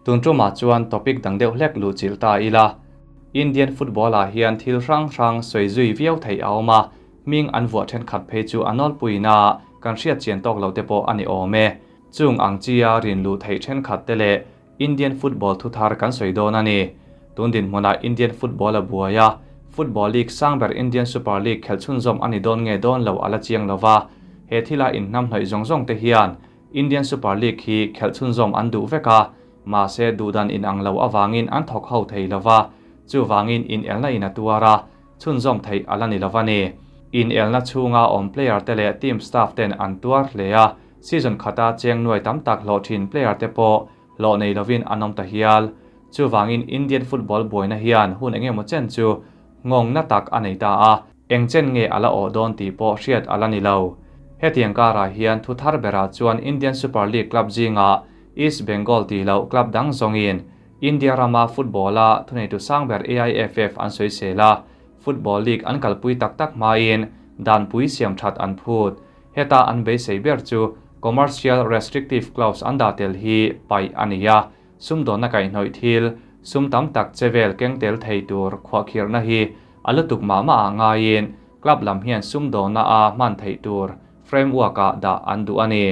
Tun tumah chuan topic dang deuh hlek luh chilh ta ila. Indian football ah hian thil hrang hrang sawi zui viau theih a awm a, hming an vuah thenkhat phei chu a nawlpuiin a kan hriat chian tawk lo te pawh a ni awm e. Chung ang chia rin luh theih thenkhat te leh Indian football thuthar kan sawi dawn a ni. Tun dinhmunah Indian football a buai a, football league sang ber Indian Super League khelh chhunzawm a ni dawn nge dawn lo a la chiang lo va, he thila inhnamhnawih zawng zawng te hian Indian Super League hi khelh chhunzawm an duh vek a, mahse duhdan inang lo avangin an thawk ho thei lo va, chuvangin inelna in a tuar a, chhunzawm theih a la ni lo a ni. Inelna chhunga awm player te leh team staff ten an tuar hle a, Season khata cheng nuai tam tak hlawh thin player te pawh hlawh nei lovin an awm ta hial. Chuvangin Indian football buaina hian hun eng emaw chen chu nghawng na tak a nei ta a, eng chen nge a la awh dawn tih pawh hriat a la ni lo. Hetiang karah hian thu thar berah chuan Indian Super League club zingah East Bengal tih loh club dang zawngin India rama football-a thuneitu sang ber AIFF an sawisel a, football league an kalpui tak tak hmain danpui siam that an phut. Heta an beisei ber chu Commercial Restrictive Clause an dah tel hi paih a ni a, sumdawnna kaihhnawih thil, sum tam tak che vel keng tel thei tur khuahkhirhna hi a lutuk mah mah ah ngaiin club lam hian sumdawnna a hman theih tur framework ah dah an duh a ni.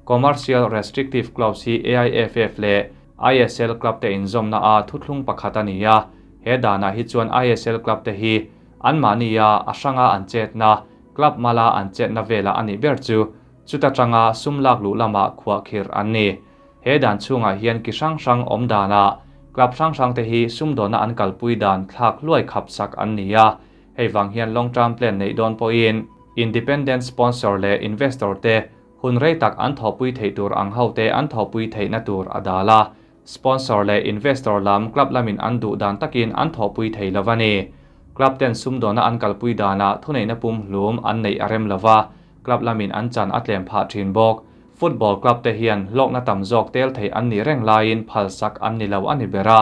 Commercial Restrictive Clause hi AIFF leh ISL club te inzawmna a thuthlung pakhat a ni a, he danah hi chuan ISL club te hi anmahnia a hranga an chetna Club mala an chetna velah a nih ber chu chuta tanga sum lak luh lamah khuahkhirh an ni. He dan chhungah hian ki hrang hrang awm danah club hrang hrang te hi sumdawnna an kalpui dan thlak hluai khap sak an ni a, hei vang hian long term plan neih dawn pawhin independent sponsor leh investor te hun rei tak an thawhpui theih tur ang ho te an thawhpui theihna tur a dal a, Sponsor leh investor lam club lamin an duh dan takin an thawhpui thei lo a ni. Club ten sumdawna an kalpui danah thuneihna pumhlum an neih a rem lo va, club lamin an chan a tlem phah thin bawk. Football club te hian hlawkna tam zawk tel theih an nih reng laiin phalsak an ni lo a ni ber a,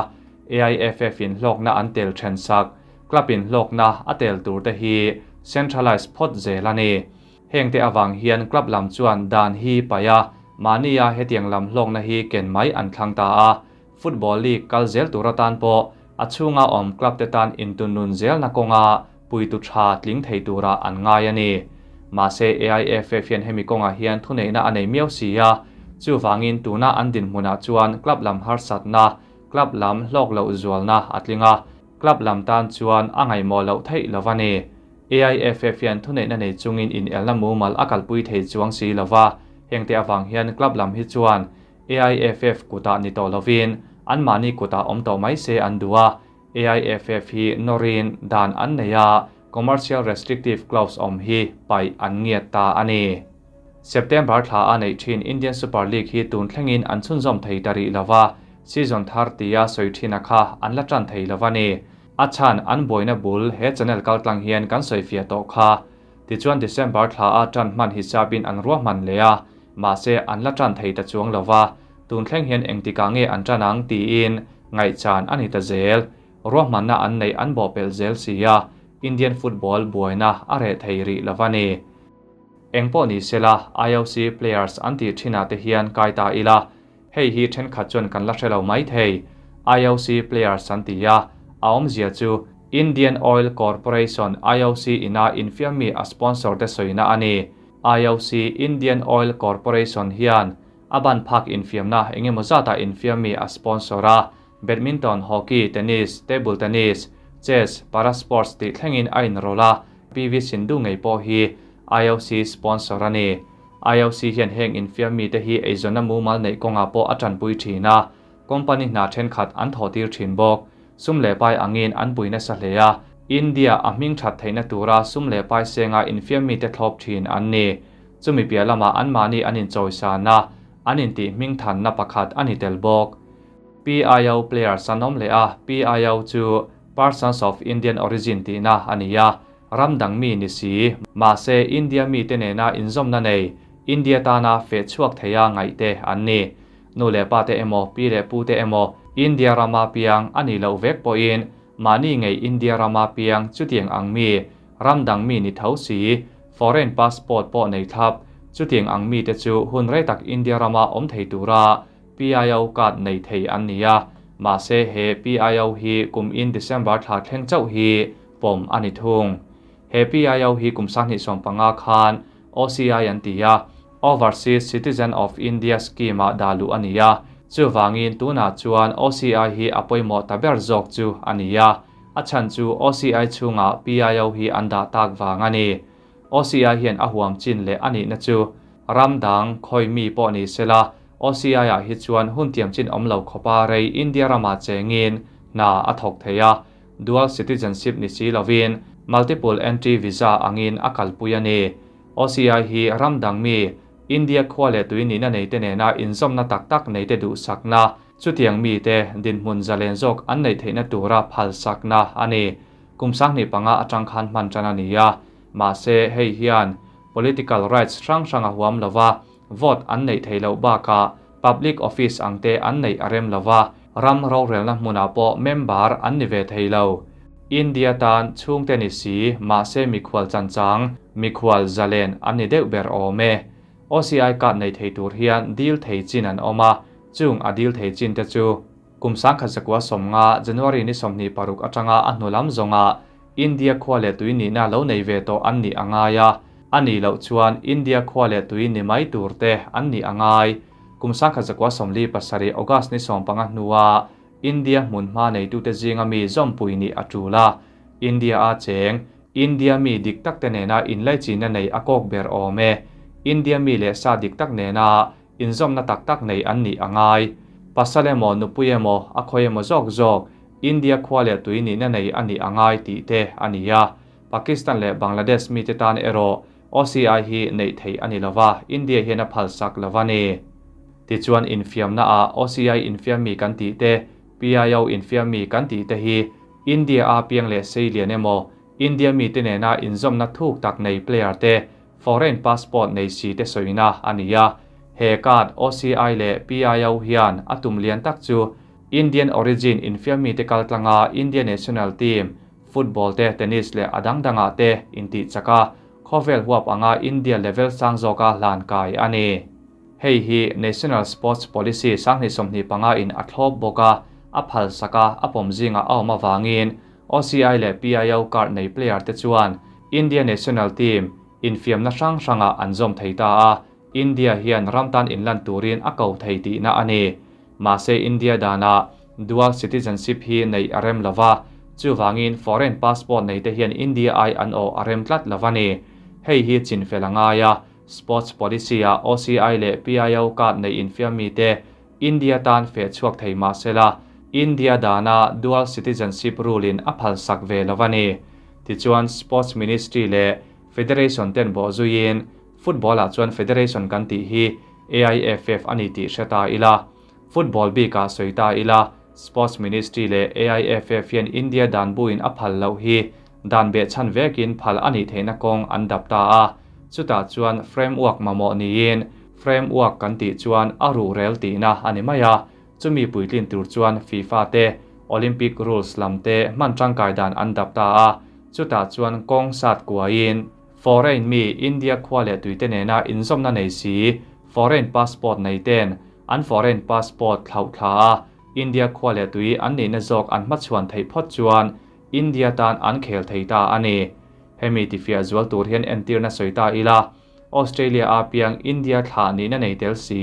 AIFF in hlawkna an tel then sak. Club in hlawkna a tel tur te hi centralise phawt zel a ni. Hengte avang hian club lam chuan dan hi paih a, mahnia hetiang lam hlawkna hi ken mai an thlang ta a. Football league kal zel tur atan pawh a chhunga awm club te tan intunnun zelna kawnga puitu tha tling thei turah an ngai a ni. Mahse AIFF hian hemi kawngah hian thuneihna a nei miau si a, chuvangin tuna an dinhmunah chuan club lam harsatna, club lam hlawk loh zualna a tling a, club lam tan chuan a ngaihmawh loh theih lo a ni. AIFF hian thuneihna nei chungin inelna mumal a kalpui thei chuang si lo va, hengte avang hian club lam hi chuan AIFF kutah ni tawh lovin anmahni kutah awm tawh mai se an duh a, AIFF hi nawrin dan an nei a, commercial restrictive clause awm hi paih an ngiat ta a ni. September thla a neih thin Indian Super League hi tun thlengin an chhunzawm thei ta rih lo va, season thar tia sawi thina kha an la tan thei lo a ni. A chhan an buaina bul he channel kaltlang hian kan sawifiah tawh kha. Tichuan December thla a tan hman hisapin an ruahman leh a, mahse an la tan thei ta chuang lo va, tun thleng hian engtikah nge an tan ang tiin ngaihchan a ni ta zel. Ruahmanna an neih an bawhpelh zel si a, Indian football buaina a reh thei rih lo va ni. Engpawh ni sela IOC players an tih thinah te hian kai ta ila, Hei hi thenkhat chuan kan la hre lo mai thei. IOC players an ti a, a awmzia chu Indian Oil Corporation, IOC, ina infiammi a sponsor te sawina a ni. IOC, Indian Oil Corporation, hian a ban phak infiamna engemaw zatah infiammi a sponsor a, badminton, hockey, tennis, table tennis, chess, para sports tih thlengin a inrawlh a, PV Sindhu ngei pawh hi IOC sponsor a ni. IOC hian heng infiam mite hi eizawnna mumal neih kawngah pawh a tanpui thin a, company hna thenkhat an thawhtir thin bawk. Sum leh pai angin an pui nasa hle a, India a hming that theihna tura sum leh pai senga infiam mite thlawp thin an ni. Chumi piah lamah anmahni an inchawisana, an intih hming thanna pakhat a ni tel bawk. PIO players an awm leh a, PIO chu Persons of Indian Origin tihna a ni a, Ram dang mi ni si, mahse India mite nena inzawmna nei, India tana feh chhuak theia ngaih te an ni. Nu leh pa te emaw, pi leh pu te emaw, India rama piang a nih loh vek pawhin mahni ngei India rama piang chutiang ang mi, ram dang mi ni tho si, foreign passport pawh nei thlap, chutiang ang mite chu hun rei tak India rama awm thei tura. PIO card nei thei an ni a, mahse he PIO hi kum in December thla thleng chauh hi pawm a ni thung. He PIO hi kum 2015 khan OCI an ti a, Overseas Citizen of India Scheme ah dah luh a ni a, chuvangin tunah chuan OCI hi a pawimawh ta ber zawk chu a ni a, a chhan chu OCI chhungah PIO hi an dah tak vang a ni. OCI hian a huam chin leh a nihna chu ram dang khawi mi pawh ni sela, OCI ah hi chuan hun tiam chin awm lo khawpa rei India ramah chengin hna a thawk thei a, dual citizenship ni si lovin multiple entry visa angin a kalpui a ni. OCI hi ram dang mi, India khua leh tui nihna neite nena inzawmna tak tak neite duhsakna, chutiang mite dinhmun zalen zawk an neih theihna tura phalsakna a ni. Kum 2005 atang khan hman tan a ni a, mahse hei hian political rights hrang hrang a huam lova, vote an neih theih loh bakah public office ang te an neih a rem lova, ram rorelna hmunah pawh member an ni ve thei lo. India tan chhungte ni si, mahse mikhual chanchang, mikhual zalen an ni deuh ber awm e. OCI card nei thei tur hian dil thei chin an awm a, chung a dil thei chin te chu kum 1990 January ni 26 atanga a hnu lam zawnga India khua leh tui nihna lo nei ve tawh an nih a ngai a, a nih loh chuan India khua leh tui ni mai tur te an nih a ngai. Kum 1947 August ni 15 hnua India hmun hma neitute zinga mi zawmpui nih a tul a, India a cheng, India mi dik tak te nena inlaichinna nei a kawk ber awm e. India mi leh sa dik tak nena inzawmna tak tak nei an nih a ngai. Pasal emaw nupui emaw a khawi emaw zawk zawk India khua leh tui nihna nei a nih a ngai tih te a ni a. Pakistan leh Bangladesh mi te tan erawh OCI hi neih theih a ni lova, India hian a phalsak lova ni. Tichuan infiamna ah OCI infiam mi kan tih te, PIO infiam mi kan tih te hi India a piang leh sei lian emaw, India mi te nena inzawmna thuk tak nei player te, foreign passport nei si te sawina a ni a. He card OCI leh PIO hian a tum lian tak chu Indian origin infiam mi te kaltlanga India national team, football te, tennis leh a dang dangah te intih chaka khawvel huap anga India level sang zawka hlan kai a ni. Hei hi National Sports Policy 2025 in a thlawp bawk a, a phal saka a pawm zinga a awm awangin OCI leh PIO card nei player te chuan India national team infiamna hrang hranga an zawm thei ta a, India hian ramtan inlan turin a ko thei tihna a ni. Mahse India dana dual citizenship hi nei a rem lova, chuwangin foreign passport nei te hian India ai an aw a rem tlat lova ni. Hei hi chinfel a ngai a, sports policy a OCI leh PIO card nei infiam mi te India tan fe chhuak thei mahsela India dana dual citizenship rule in a phal sak ve lova ni. Tichuan Sports Ministry leh Federation ten bo zuiin football ah chuan federation kan tih hi AIFF ani tih hreta ila. Football bika soita ila Sports Ministry leh AIFF hian India dan buin a phal lo hi dan be chan vekin phal ani theina kawng an dap ta a. Chutah chuan framework mamawh niin framework kan tih chuan a ru rel tihna ani mai a. Chumi puitlin tur chuan FIFA te Olympic rules lam te hman tangkai dan an dap ta a. Chutah chuan kawng sat kuain foreign mi India khua leh tuite nena inzawmna nei si foreign passport nei ten an foreign passport thlauh thla a India khua leh tui an nihna zawk an hmachhuan theih phawt chuan India tan an khel thei ta a ni. Hemi tifia zual tur hian entirna sawi ta ila Australia a piang India thla nihna nei tel si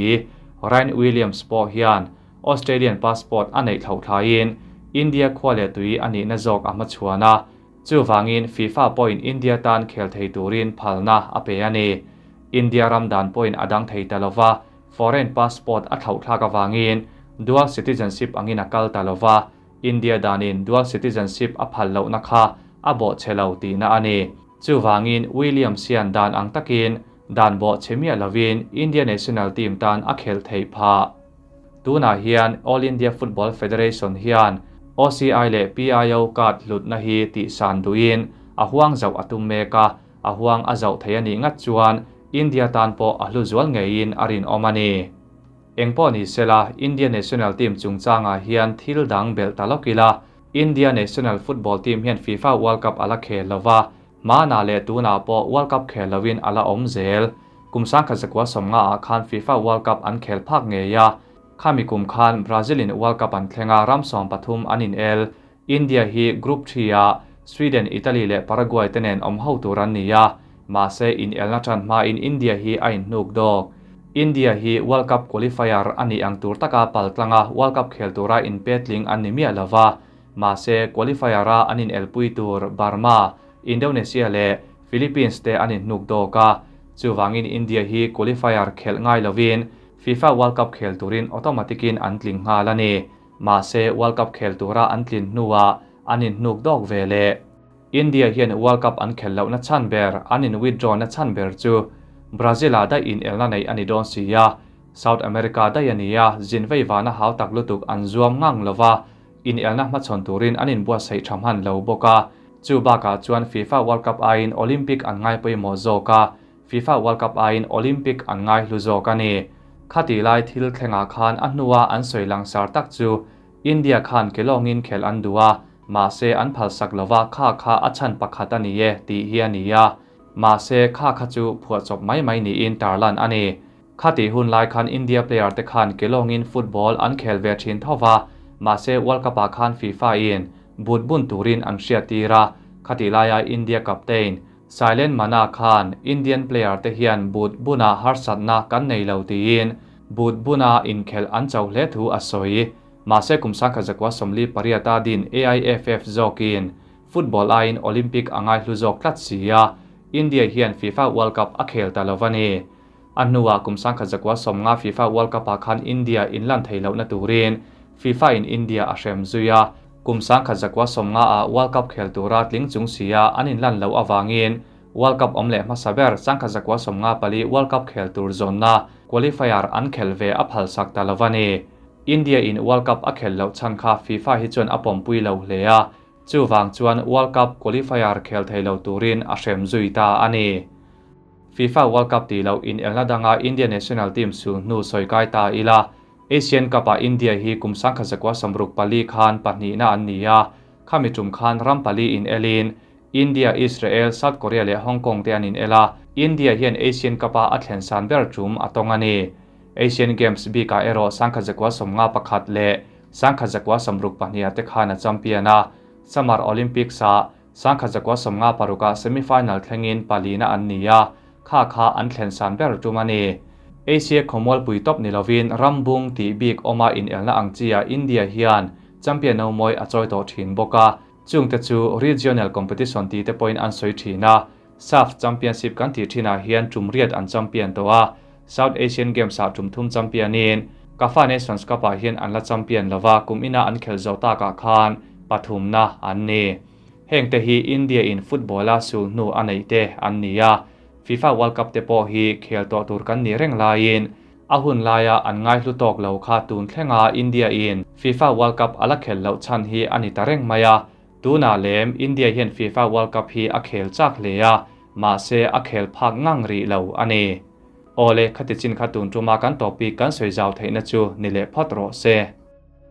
Ryan Williams pawh hian Australian passport a neih thlauh thlain India khua leh tui a nihna zawk a hmachhuan a. Chuwangin FIFA pawhin India tan khel thei turin phalna a pe a ni. India ram dan pawhin a dang thei ta lova, foreign passport a thlauh thlak awangin dual citizenship angin a kal ta lova, India danin dual citizenship a phal lohna kha a bawh che lo tihna a ni. Chuwangin Williams hian dan ang takin dan bawh che miah lovin India national team tan a khel thei pha. Tunah hian All India Football Federation hian OCI leh PIO card hlutna hi tih san duin a huang zauh a tum mek a, a huang a zauh thei ani ngat chuan India tan pawh a hlu zual ngeiin a rin awm a ni. Engpawh ni sela India national team chungchangah hian thil dang belh ta lawk ila India national football team hian FIFA World Cup ala khel lova, mana leh tunah pawh World Cup khel lovin ala awm zel. Kum 1990 ah khan FIFA World Cup an khel phak ngei a. Khami kum khan Brazil in World Cup an thleng a, ram 13 an in el. India hi Group 3 ah Sweden, Italy leh Paraguay te nen awm ho tur an ni a, mahse in elna tan hma in India hi a inhnuk dawk. India hi World Cup qualifier a nih ang tur taka paltlanga World Cup khel tura inpetling an ni miah lova, mahse qualifier a an in elpui tur Burma, Indonesia leh Philippines te an inhnuk dawk a, chuwangin India hi qualifier khel ngai lovin FIFA World Cup khel turin automatic in an tling nghal a ni. Mahse World Cup khel tura an tlin hnuah an inhnuk dawk ve le. India hian World Cup an khel lohna chan ber, an in withdraw na chan ber chu Brazil ah daih in elna nei a ni dawn si a, South America daih a ni a, zin vei vana hau tak lutuk an zuam ngang lova, in elna hmachhawn turin an inbuatsaih tha hman lo bawk a. Chu bakah chuan FIFA World Cup aiin Olympic an ngai pawimawh zawk a, FIFA World Cup aiin Olympic an ngai hlu zawk a ni. Khati lai thil thlengah khan a hnua an sawi langsar tak chu India khan kelawngin khel an duh a, mahse an phalsak lova kha kha a chhan pakhat a ni e tih hi a ni a. Mahse kha kha chu phuahchawp mai mai niin tarlan a ni. Khati hun lai khan India player te khan kelawngin football an khel ve thin thova, mahse World Cup ah khan FIFA in boot bun turin an hriat tir a. Khati laia India captain Sailen Manna khan Indian player te hian boot buna harsatna kan nei lo tiin boot buna inkhel an cho hle thu a sawi. Mahse kum 1948 a din AIFF zawkin football aiin Olympic angai hlu zawk tlat si a, India hian FIFA World Cup a khel ta lova ni. A hnuah kum 1990 FIFA World Cup ah khan India inlan thei lohna turin FIFA in India a hrem zui a, kum 1990 ah World Cup khel tura tling chung si a an inlan lo awangin World Cup awm leh hmasa ber 1994 World Cup khel tur zawnna qualifier an khel ve a phalsak ta lova ni. India in World Cup a khel loh chan kha FIFA hi chuan a pawmpui lo hle a, chuwang chuan World Cup qualifier khel thei lo turin a hrem zui ta a ni. FIFA World Cup ti lo in elna danga India national team sul hnu sawi kai ta ila, Asian Cup ah India hi kum 1964 khan pahnih na an ni a, khami tum khan ram pali in elin India, Israel, South Korea leh Hong Kong te an in ela, India hian Asian Cup a a thlen san ber tum a tawng a ni. Asian Games bika erawh 1951 leh 1962 te khan a champion a, Summer Olympics ah 1996 ah semi-final thlengin palina an ni a, kha kha an thlen san ber tum a ni. Asia khawmual pui top ni lovin rambung tih bik awma in elna ang chia India hian champion no moi a chawi tawh thin bawk a, chungte chu regional competition ti te pawhin an sawi thin a, SAF Championship kan ti thinah hian tum riat an champion tawh a, South Asian Games ah tum thum championin CAFA Nations Cup ah hian an la champion lova kum ina an khel zo takah khan pathum na an ni. Heng te hi India in football a sul hnu a nei te an ni a, FIFA World Cup te pawh hi khel tawh tur kan ni reng laiin a hun laia an ngai hlu tawk lo kha tun thlenga India in FIFA World Cup ala khel loh chan hi ani ta reng mai a, tuna lem India hian FIFA World Cup hi a khel chak hle a, mahse a khel phak ngang ri lo ani. Awle khati chin kha tun tuma kan topic kan sawi zau theihna chu ni leh phawt rawh se.